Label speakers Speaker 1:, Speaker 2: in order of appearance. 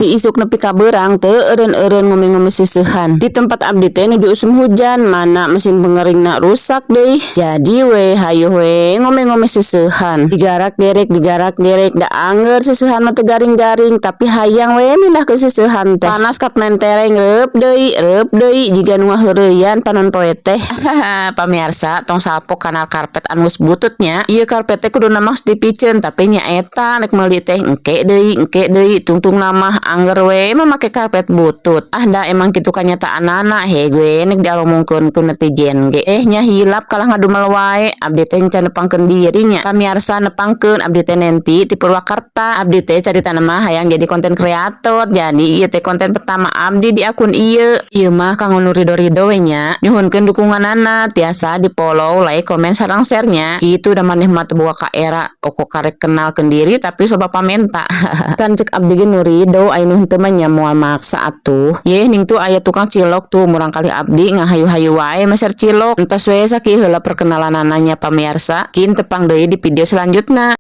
Speaker 1: Ti isuk nepi ka beurang teu eureun-eureun ngome-ngome seuseuhan. Di tempat abdi teh nuju usum hujan, mana mesin pengeringna rusak deui. Jadi we hayu we ngome-ngome seuseuhan. Digarak gerek, digarak gerek, da angger seuseuhan mah teu garing-garing, tapi hayang we mindah ke seuseuhan teh. Panas kat mentereng, reup deui, reup deui, jiga nu ngaheureuyeuan panon poe teh. Pamirsa, tong salpok kana karpet anu geus butut nya. Ieu karpet teh kuduna mah geus dipiceun, tapi nya eta rek meuli teh engke deui, tungtungna mah angger we make karpet butut. Ah, da emang kitu kanyataanana, hege nek diaromongkeun ku netizen ge. Eh, nya hilap kalah ngadumel wae, abdi teh can nepangkeun diri nya. Pamirsa, nepangkeun, abdi teh Nenti ti Purwakarta. Abdi teh caritana mah hayang jadi konten kreator. Jadi ieu teh konten pertama abdi di akun ieu. Ieu mah kanggo nu rido-rido we nya. Nyuhunkeun dukunganana, tiasa di follow, like, komen, sareng share nya. Kitu da maneh mah teu boga kaera, oko karek kenalkeun diri tapi loba pamenta. Kan cek abdi ge nu rido, aya nu henteu mah nya moal maksa atuh. Yeh, ning tuh aya tukang cilok tuh, murangkalih abdi ngahayu-hayu wae meser cilok. Entos we sakieu heula perkenalanana nya, pamirsa. Kin tepang deui di video selanjutna.